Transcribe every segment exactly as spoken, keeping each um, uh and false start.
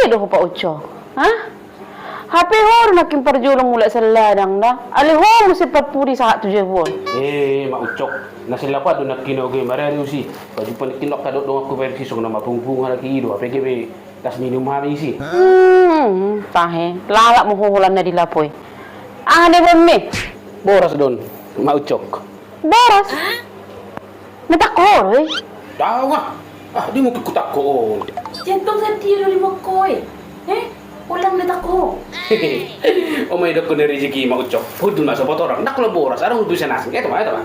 do ho Pak Ucok. Hah? Hape ho do nangkin parjolo mulak sian ladang da. Alai ho muse parpudi sahat tu jabu on. Eh, Mak Ucok. Na sian lapo an do nangkin au gabe marari au si. Pajumpa nangkin do angka dongan-donganku, pair sisong na mapungpung halak i do. Hape gabe las minum hami si. Hmm, tahe. Lalap ma ho holan na di lapo i. Aha na ibaen mi? Boras do on, Mak Ucok. Boras? Na tangko ho do i? Daong ah. Ah, di mungkin ku tangko on. Jantong sadia do di mongko i? Eh? Ulang na tangko ho. O ma, idokkon ni rezeki, Mak Ucok. Hundul ma sopo torang. Ndang holan boras, adong hundul sian asing. Eh, toma, eh, toma.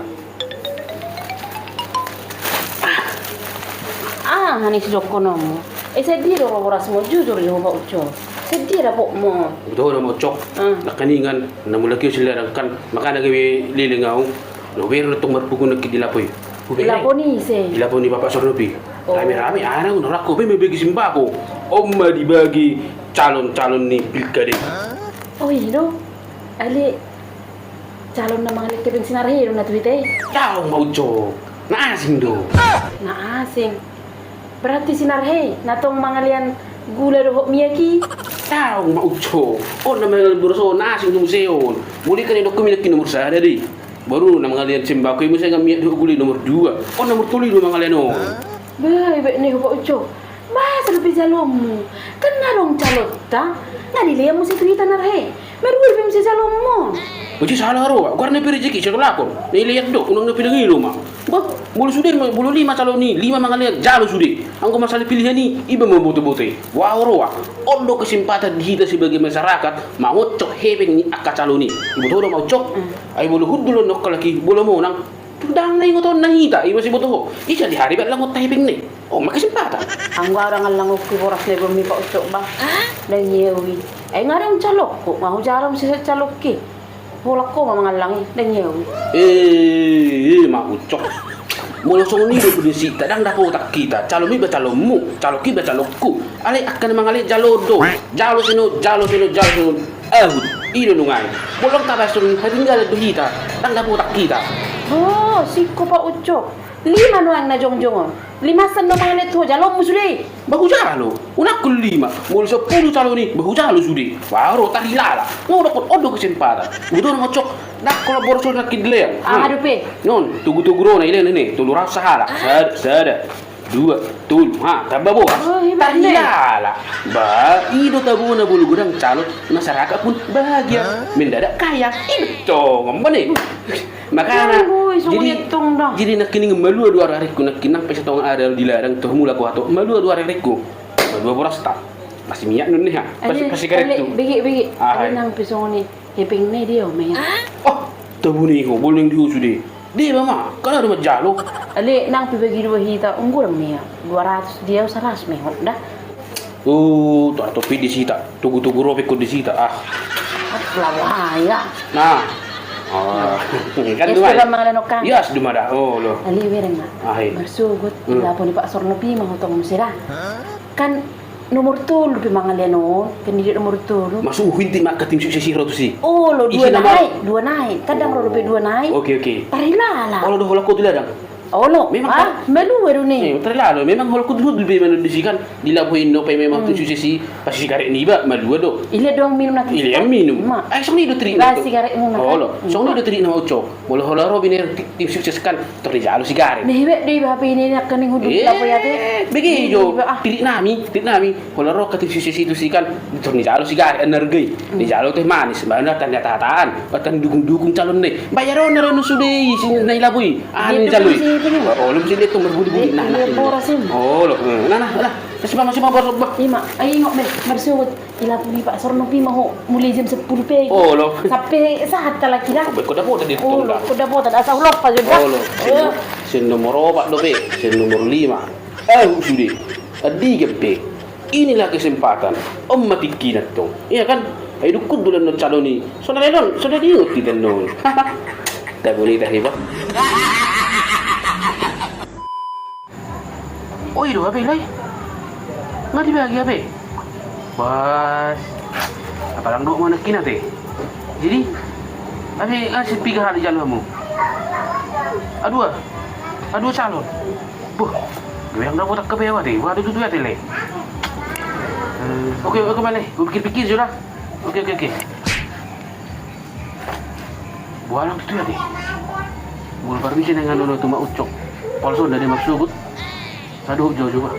Ah, aha ni sidohononmu? Eh, sadia do borasmu? Jujur jo ho Pak Ucok. Sadia dapotmu? Betul do, Mak Ucok. Ah. Nangkiningan na mulak i au sian ladang kan, makana gabe leleng au. Na hubereng do tong marpungu nangkin di lapo i. Hubereng. Di lapo ni ise? Di lapo ni Bapak Sornopi. Oh. Rame-rame, aha na, na rangko be mambagi sembako. On ma dibagi calon-calon ni pilkada i. Oh, i do. Alai calon na mangalean hepeng Sinarhe do na tu hita i? Daong, Mak Ucok. Na asing do. Na asing. Berarti Sinarhe na tong mangalean gula dohot miak i? Daong, Mak Ucok. On na mangalean boras on, na asing do muse on. Molo i kan idokkon mi nangkin nomor sada do i. Baru na mangalean sembako i muse, nga miak dohot gula i nomor dua. On nomor tolu i do mangalean on. Bah, ibaen ni ho Pak Ucok. Boasa dope jaloonmu? Kan nga adong calonta, nga dilean muse tu hita Narhe. Marua dope muse jaloonmu. Boti sala ro, goarna pe rezeki, sai tolapon. Na ilean do, unang na pinangido ma. Bah, molo sude ma, molo lima calon i, lima mangalean, jalo sude. Anggo masalah pilihan i, iba ma mamboto-boto i. Boha roa, on do kesempatan di hita sebagai masyarakat mangocok hepeng ni angka calon i. Iboto ho do, Mak Ucok? Hmm. Ai molo hundul on angka halak i, molo monang, ndang na ingotonna hita, iba siboto ho. Ise diari ba langonta hepengna i. On ma kesempatan. Anggo au ndang allangonku boras na ibaen mi, Pak Ucok, bah. Ndang i au i. Ai nga adong calonku, nga hujalo muse sian calonki. Holan ho ma mangallang i, ndang i au i. Eh, eh, Mak Ucok. Molo songon i do tu disi, ndang dapotan hita. Calonmu iba calonmu, calonku iba calonku. Alai angka na mangalean jalo do. Jalo sian on, jalo sian on, jalo sian on. Ahut, i do nunga i. Molo ndang tabahen songon i, hatinggalan do hita. Ndang dapotan hita. Oh, singko, Pak Ucok. Lima nuaeng na jongjong on. Lima sian na mangalean tu ho, jaloonmu sude i. Bah hujalo, unang hon lima. Molo sampulu calon i, bah hujalo sude. Bah ro, tarilala. Nga hudokkon, on do kesempatan. Iboto ho do, Mak Ucok. Ndang holan boras on nangkin dilean. Aha dope? Non, togu-togu ro na ilean i, tolu ratus sahalak. Sada, sada, dua, tolu. Ha, tamba boras. Oh, hebat, tarilala. Bah, i do tabona molo godang calon, masyarakat pun bahagia. Mendadak kaya. I do tong, on ma ne. Makana, jadi, jadi nangkining malua do ari-arikku, nangkin nang pe satonga ari au di ladang, tor mulak au tu, malua do ari-arikku. Malua borasta. Pasti miak non ni ha. Pasti, pasti karet tu. Bege, bege. Alai nang pe songon i, hepengna i dia ma i. Oh, tabuni ho, bolong di ho sude. Dia ba ma, kan adong manjalo. Alai nang pe bagi dua hita, ungguran ma i. Dua ratus dia, saratus ma i ho da. Oh, tu Artopi di sita, togu-togu ro pe ho di sita, ah. Lawa ya. Nah. Ah, kan dua. Sudah mangalenonkan. Ya, sudah mada. Oh, lo. Alai bereng ma. Ah, iya. Marsogot, hmm, lapo ni Pak Sornopi ma ho tong muse da. Kan nomor tolu pe mangalean on, kan dia nomor tolu. Maksudmu inti ma angka tim sukses i ro tusi? Oh, lo, dua nai, dua nai. Kan ndang ro dope dua nai. Oke, oke. Tarilala. Olo do holan ho tu ladang. Olo, memang ah, malua do ni. Eh, tarilala, memang holan ho tu, ho tu be manang disi kan, di lapo i pe memang tim sukses i, pasti sigaret niba, malua do. Ilean do minum nanti. Ilean minum. Ai songon i do trikna. Sigaret minum. Olo, songon i do trikna, Mak Ucok. Molo holan ro be ni tim sukses kan, tor dijalo sigaret. Nah, iba do iba hape ini, ini akan ningu dulu lapo i ate. Bege jo, triknami, triknami. Holan ro angka tim sukses i tusi kan, tor nijalo sigaret, na arga i. Nijalo teh manis, baru na tanda hataan, tanda dukung-dukung calonna i. Bayar on, na ro sude i, si na i lapo i. Anu nijalo i. Olo, mesti dia tu marbudi-budi. Nah, nah, boras i. Olo, nah, nah, nah. Masih, masih, boras, bah. Ima, ai ingot be, marsogot. Di lapo ni Pak Sornopi ma ho, mulai jam sepuluh pagi. Olo. Sampe sahat halak i da. Olo, ho dapotan, asa hulopa jo da. Olo. Sian nomor opat dope, sian nomor lima. Ahu sude. Andigan pe. Inilah kesempatan. On ma tingkina tong. Iya kan? Ai dung hundul annon calon i. So na lean on, so na diingot hita annon. Tabuni tahe bah. Oh, i do hape, Lai. Nga dibagi hape. Pas. Apala dung dok ma nangkin ate. Jadi, hape, nga sipiga hali jalo hamu? A dua. A dua calon. Boh. Dua yang dapotan hape au ate. Boha do tutu ate, Lai. Oke, oke, bale. Hupikir-pikir jo da. Oke, oke, oke. Boha nang tutu ate. Molo parmisi nang anu tu Mak Ucok. Palsu nda dia marsogot. Sadohot jo jo bah.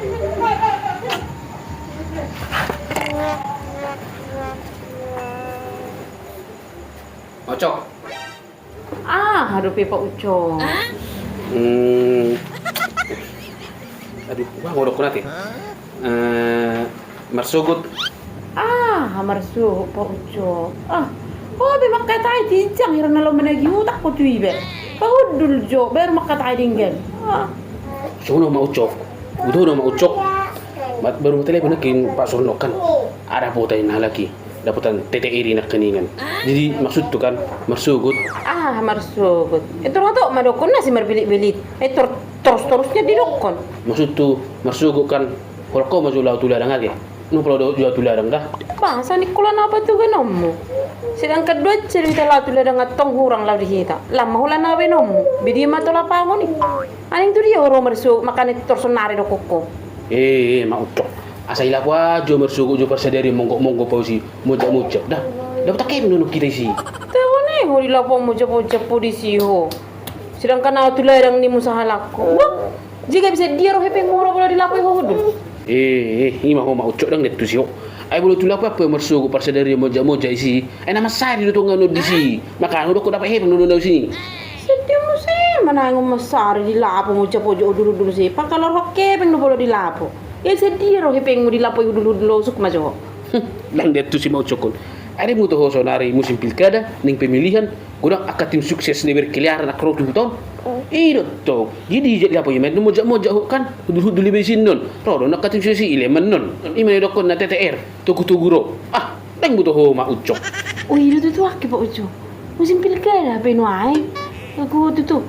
Ucok. Ah, aduh pe Pak Ucok. Hmm. Aduh, wah, ngodok nate. Eh, marsogot. Ah, marsogot Pak Ucok. Ah, ho be mangkatai tinjang hira na laho managi hutang ho tu iba. Pahundul jo, baru mangkatai denggan. Ah. Sono Mak Ucok. Udah, udah Mak Ucok. Mat-, baru matelefon nangkin Pak Surno kan. Ada pota ini lagi. Dapotan T T R i nangkiningan. Jadi maksudhu kan, marsogot. Ah, marsogot. Itu rato ma dokkon na si marbelit-belit. Eh, tor-, torus-torusnya didokkon. Maksudhu, marsogot kan, holan ho ma jo laho tu ladang ate. Nunga pola do-, laho tu ladang da. Bah, sani holan apa tu ganonmu? Sedangkan dua cel hita laho tu ladang antong hurang laho di hita. Lam ma holan apa ganonmu? Bidi ma tolap angon i. Aning tu dia ho ro marsogot, makana tor sonari dokkon ho. Eh, eh, Mak Ucok. Asa i lapo aja marsogot jo parsadari monggok-monggok pa usi, monjak-monjak. Da, dapot angka em nunuk hita isi. Tahu ne ho di lapo monjak-monjak po disi ho. Sedangkan au tu ladang ni musahalak ho. Wah, jika bisa dia ro hepeng mura pola di lapo i ho hundul. Eh, eh, ima ho Mak Ucok dang dettu si ho. Ai molo tu lapo apa marsogot parsadari monjak-monjak isi. Ai na mansari do tonga on disi. Makana ho dokkon dapot hepeng do na usi. Sedih muse manang mansari di lapo monjak-monjak hundul-hundul si. Pakalor ho hepeng do pola di lapo. Ia sedih ro hepengmu di lapo i hundul-hundul, suk ma jo ho. Dang dettu si Mak Ucok on. Ai dung do ho sonari musim pilkada nang pemilihan. Godang angka tim sukses na berkeliaran angka ro tu huta on. I do tong. Jadi di lapo i ma i monjak-monjak ho kan. Hundul-hundul iba i sinon. Ro do angka tim sukses i leman non. Ima na dokkon na T T R. Togu-togu ro. Ah, dang boto ho Mak Ucok. Oh, i do tutu angke Pak Ucok. Musim pilkada pe nuaeng. Aku tutu.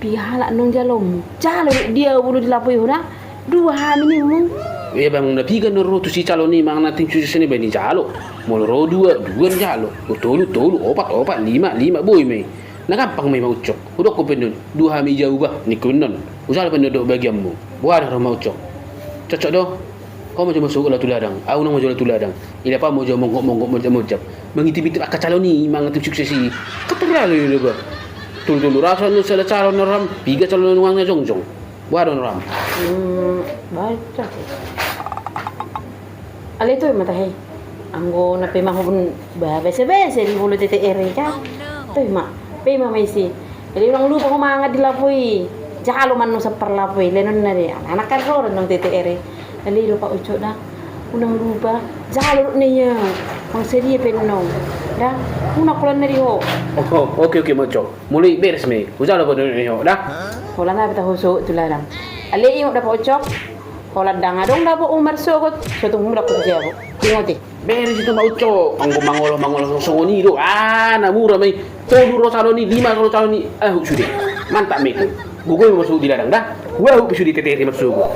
Piga halak annon jalomu? Jalo do dia molo di lapo i ho da. Dua hami nimmu. Ia bang na piga annon ro tusi calon i manang na tim sukses i baen i jalo. Molo ro dua, dua jalo. Molo tolu, tolu, opat, opat, lima, lima, boi ma i. Na gampang ma i Mak Ucok. Hudokkon pe annon, dua hami jabu bah, ningku annon. Hujalo pe annon dohot bagianmu. Boha do ro Mak Ucok. Cocok do. Ho ma jo marsogot laho tu ladang, au nang ma jo laho tu ladang. Ilap au ma jo monggok-monggok, monjak-monjak. Mangintip-intip angka calon i, manang tim sukses i. Katorang do i ba. Tolu-tolu raso annon sada calon na ro hamu, piga calon na nuaeng na jongjong. Boha do na ro hamu? Hmm, baca. Alai tu ma tahe. Anggo na pe ma ho ba, bese-bese di molo T T R i kan. Tu ma, pe ma ma isi. Jadi unang lupa ho mangan di lapo i. Jalo ma annon sampar lapo i, lenon na de. Anak kan ro annon T T R i. Jadi do Pak Ucok da. Unang lupa. Jalo do na ia. Mang sedia pe annon. Da. Unang holan na di ho. Oh, oke, oke, Mak Ucok. Molo i beres ma i. Hujalo pe annon na di ho da. Holan na pe tahu so tu ladang. Alai ingot da Pak Ucok. Holan dang adong dapotmu marsogot. Sotung mu dapot jabu. Ingot i. Beres itu Mak Ucok. Anggo mangolo-mangolo songon i do. Ah, na mura ma i. Tolu ro calon i, lima ro calon i. Ah, sude. Mantap ma i tu. Gogo ma marsogot di ladang da. Wah, sude T T R i marsogot.